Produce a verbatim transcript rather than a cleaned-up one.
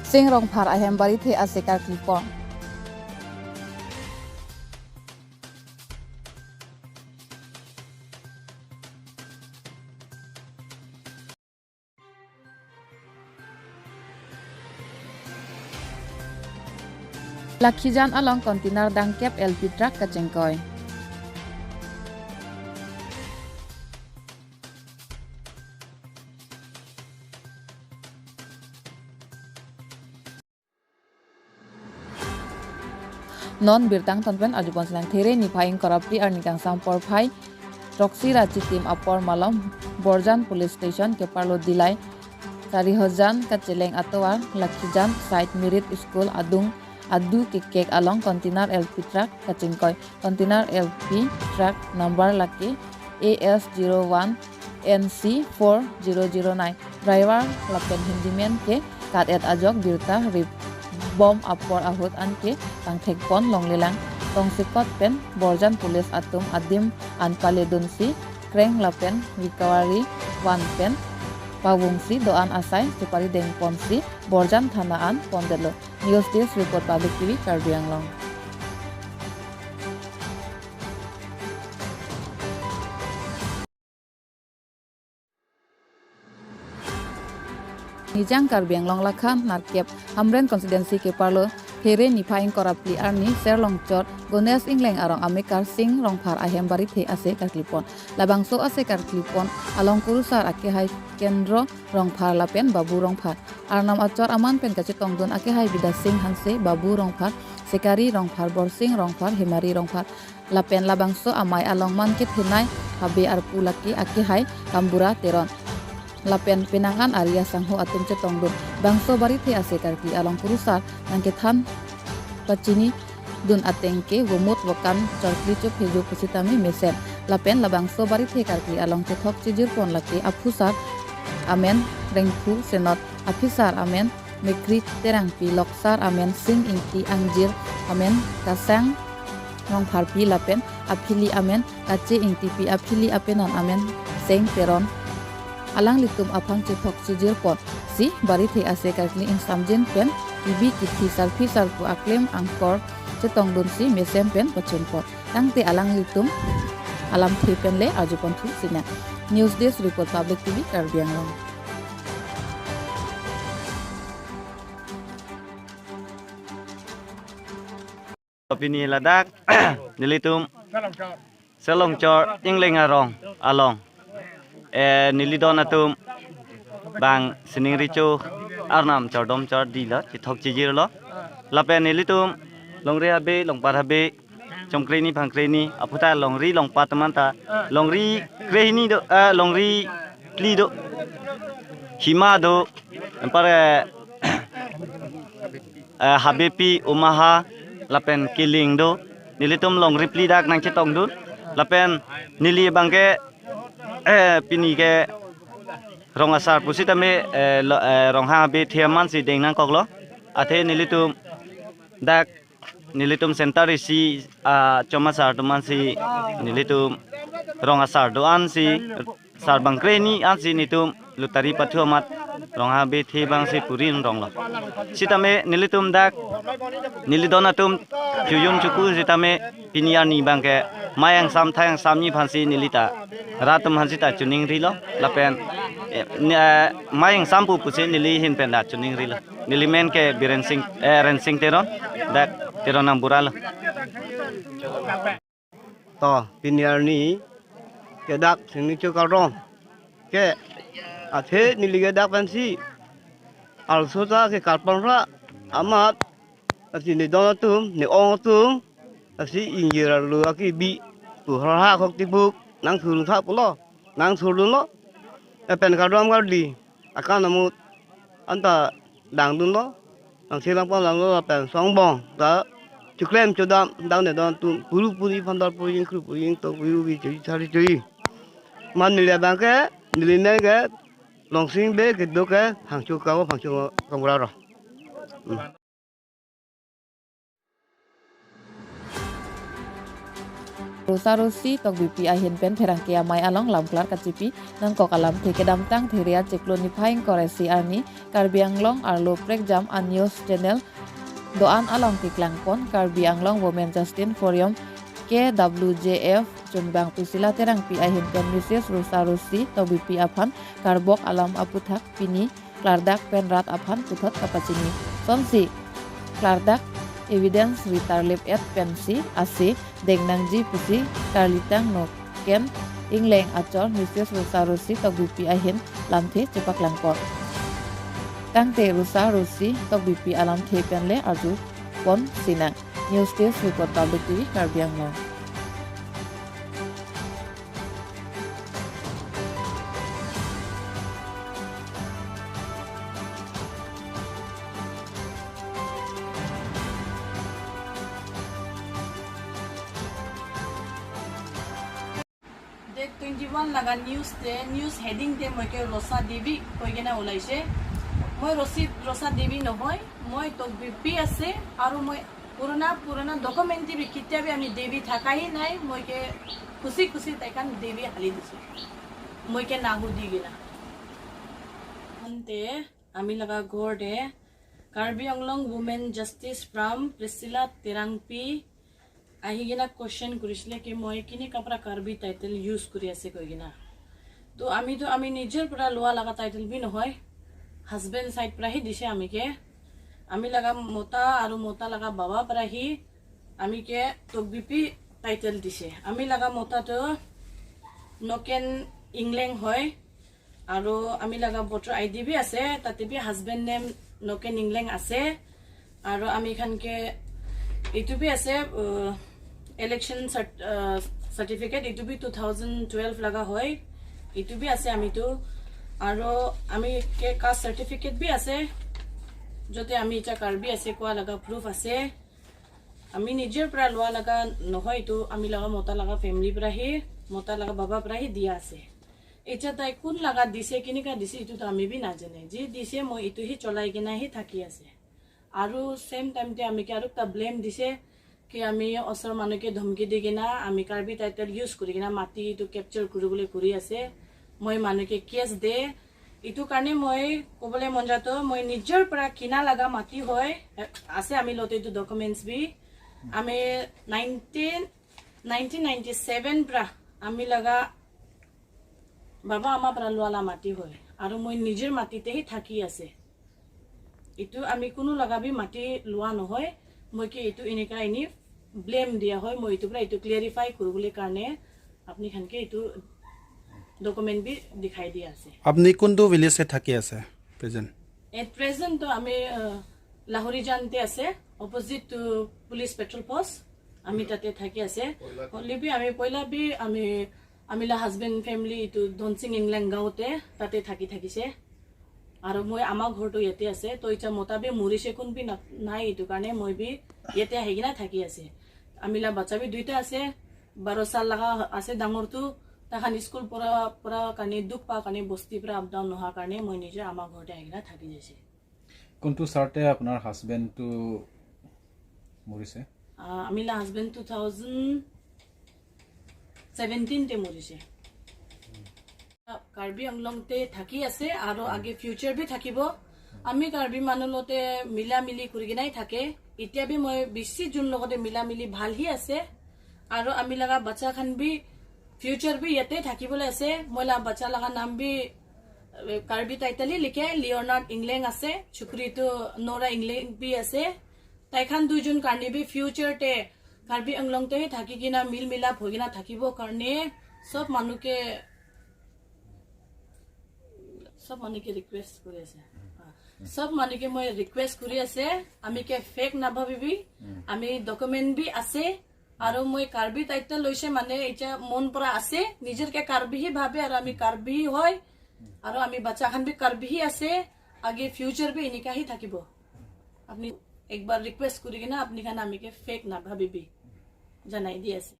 Sing Rongphar ahem barithe ase karkli pon. Lakhijan along container dangkep L P truck kachingkoi. Non birta angton pen arjupon silang. There niphai ingkoi ra phli arni kangsam porphai throksi ra chitim apor malom Borjan Police Station keparlo Dillai Sarihojan kacheleng atovar Lakhijan Saint Mary School adung adu kekek along container L P truck kachingkoi. Container L P truck number lake A S zero one N C four zero zero nine. Driver lapen handyman ke kat-et ajok birta rip bom apor ahut anke pangthek pon longlelang. Tongsekot pen Borjan Police atum adim an paledunsi crank lapen recovery van pen pavungsi do-an asai chepari dengponsi Borjan thana an pondetlo. News Desk Report, Public T V, Karbi Anglong. Nijang Karbi Anglong lakhan Narkep Hamren constituency keparlo There niphai ingkoi ra phli arni Serlongchor Ganesh Engleng arong amekar Sing Rongphar ahem barithe ase karkli pon. Labangso ase karkli pon along kurusar akehai Kendro Rongphar lapen Babu Rongphar. Arnam achor aman pen kachetongdun akehai Bidya Sing Hanse, Babu Rongphar, Sekari Rongphar, Borsing Rongphar, Hemari Rongphar. Lapen labangso amei along man kethenei habe arpu lake akehai Kambura Teron. Lapen penang an ari asangho atum chetongdun. Bangso barithe ase karkli along kurusar nangkethan pachini dun ateng ke vomut vokan chorkli chophejo pusitame mesen. Lapen labangso barithe karkli along chethok chijir pon lake aphusar amen Rengphu Senot, aphisar amen Mekri Terangpi, loksar amen Sing Ingti, angjir amen Kasang Rongpharpi lapen aphili amen Kache Ingtipi, aphili apenan amen Seng Teron. Alanglitum aphang chethok chijir pon si barithe ase karkli ingsamjin pen kibi kithi sarpi sarpo aklem angkor chetongdunsi mesen pen pachun pon. Tangte alanglitum alamthe pen le arjupon thu sinang. News Desk Report, Public T V, Karbi Anglong. Pini ladak nelitum Serlongchor Engleng arong along, eh, neli don atum bang sining richo arnam chordom chordi lo, chethok chijir lo. Lapen nelitum longri habe, longpat habe, chomkreni phangkreni, aphuthak longri longpat atum anta, longri krehini do, eh, longri phli do, hima do, anpar, eh, eh, habepi, omaha, lapen kiling do, nelitum longri phli dak nangchetongdun, lapen neli abangke, eh, pini ke rong asar pusitame, eh, lo, eh, rong habe the aman si deng nangkoklo, athe nelitum dak nelitum center isi, ah, chom asar atum ansi nelitum rong asar do-an si sar bangkreni ansi nelitum lottery pathu amat rong habe the abangsi puri ronglo. Sitame nelitum dak neli don atum chojun choku sitame pini arni abangke mei angsam thai angsam ni aphansi nelita rat atum aphansi ta choningrilo lapen, eh, ne, eh, mei angsam pu pusi neli ahin pen ta choningrilo. Neli men ke Biren Sing, eh, Rensing Teron, dak Teron Nambura lo. To, pini arni ke dak singni chu karong ke, athe neli ke dak pensi arloso ta ke karpon ra amat, lasi ne don atum, ne ong atum, lasi ingjir arlo akibi pu harha khok tibuk nangthur tha pulo, nangthurdunlo. Lapen kardom kardi akan amut anta dangdunlo, nangselang pon langlo, lapen songbong ta chuklem chodam dang ne don atum puru puri phandor puri ingkru puri ingtong puri ugi choi thari choi. Man neli abangke neli men ke Longsing Bey kedo ke Phangcho Kabo, Phangcho Kamra ro. Hmm. Rosa Rossi Tokbipi ahin pen pherangke amei along lamklar kachipi nangkok alamthe kedamtang Theria chiklo niphai ingkoi ra isi arni Karbi Anglong arlo prekjam a-news channel do-an along keklangpon Karbi Anglong Women Justice Forum, K W J F, chunbang Priscilla Terangpi ahin pen Mrs Rosa Rossi Tokbipi aphan karbok alam aputhak pini klardak pen rat aphan puthot kapachini. Sonsi klardak evidence ritarlip et pensi ase dengnangji pusi karlitang Noken Engleng achor Mrs Rosa Rossi Tokbipi ahin lamthe chepaklangpon. Tangte Rosa Rossi Tokbipi alamthe pen le arjupon sinang. News Desk Report, Public T V, Karbi Anglong. Date twenty one laga news te, news heading te moi ke Rosa Devi koi kena ulaise. Moi Rosi, Rosa Devi nohoi, moi Tokbipi ase, aru moi purana, purana document te bi ketia bi ami Devi thaka hi nai, moi ke khusi khusi tai khan Devi hali dise. Moi ke nahudi kena. Ante, ami laga ghor te, Karbi Anglong Women Justice Forum, Priscilla Terangpi, ahi kena question kurisile ki moi kini kapra Karbi title use kuri ase koi kena. To ami to ami nijor pura lua laga title bi nohoi. Husband side pura hi dise ami ke. Ami laga mota aru mota laga baba pura hi ami ke Tokbipi title dise. Ami laga mota to Noken Engleng hoi. Aru ami laga voter I D bi ase, tate bi husband name Noken Engleng ase. Aru ami khan ke itu bi ase, uh, election cert-, uh, certificate itu bi two thousand twelve laga hoi. Itu bi ase ami tu. Aru ami ke caste certificate bi ase. Jote ami icha Karbi ase koa laga proof ase. Ami nijor pura lua laga nohoi itu, ami laga mota laga family pura hi, mota laga baba pura hi dia ase. Icha tai kun laga dise, kini ka dise itu to ami bi najane. Ji dise moi itu hi cholai kena hi thaki ase. Aru same time te ami ke aru ta blame dise ki ami osor manu ke dhomki di kena, ami Karbi title use kuri kena mati itu capture kuri bole kuri ase. Moi manu ke case de. Itu karne moi kobole mon jato, moi nijor pura kina laga mati hoi, eh, ase ami lote itu documents bi. Ami nineteen, nineteen ninety seven pura ami laga baba ama pura lua la mati hoi. Aru moi nijor mati te hi thaki ase. Itu ami kunu laga bi mati lua nohoi. Moi ke itu eneka eni blame dia hoi. Moi itu pura itu clarify kuru bole karne apni khan ke itu document bi dikhai dia ase. আপনি কোনটো ভিলেজে থাকি আছে present? At present to ami, uh, Lahorijan te ase, opposite to police patrol post. Ami tate thaki ase. Hoile bi ami poila bi ami, ami la husband family itu Dhonsing Engleng gaon te tate thaki thakise. Aru moi ama ghor to yate ase. To icha mota bi murise kun bi na-, nai itu karne moi bi yate ahi kena thaki ase. Ami la bacha bi duita ase. Baro sal laga ase dangor tu, tahan school pura, pura karne dukh pa karne bosti pura up down noha karne moi nijor ama ghor te ahi kena thaki jaise. কোনটো চাৰ্টে আপোনাৰ হাজবেণ্ডটো মৰিছে? Ah, ami la husband two thousand seventeen te morise. Karbi Anglong te thaki ase, aru age future bi thakibo. Ami Karbi manu lote mila mili kuri kenai thake. Itia bi moi bisi jun logote mila mili bhal hi ase. Aru ami laga bacha khan bi future bi yate thaki bole ase. Moi la bacha laga nam bi, eh, Karbi title hi likhe, Leonard Engleng ase. Chukri tu Nora Engleng bi ase. Tai khan duijun karne bi future te Karbi Anglong te thaki kena mil milap hoi kena thakibo karne sob manu ke, sob manu ke request kuri ase. Ah, sob manu ke moi request kuri ase, ami ke fake na bhabibi, ami document bi ase, aru moi Karbi title loise mane icha mon pura ase, nijor ke Karbi hi bhabe aru ami Karbi hi hoi, aru ami bacha khan bi Karbi hi ase, age future bi eneka hi thakibo. Apni ekbar request kuri kena apni khan ami ke fake na bhabibi. Janai di ase.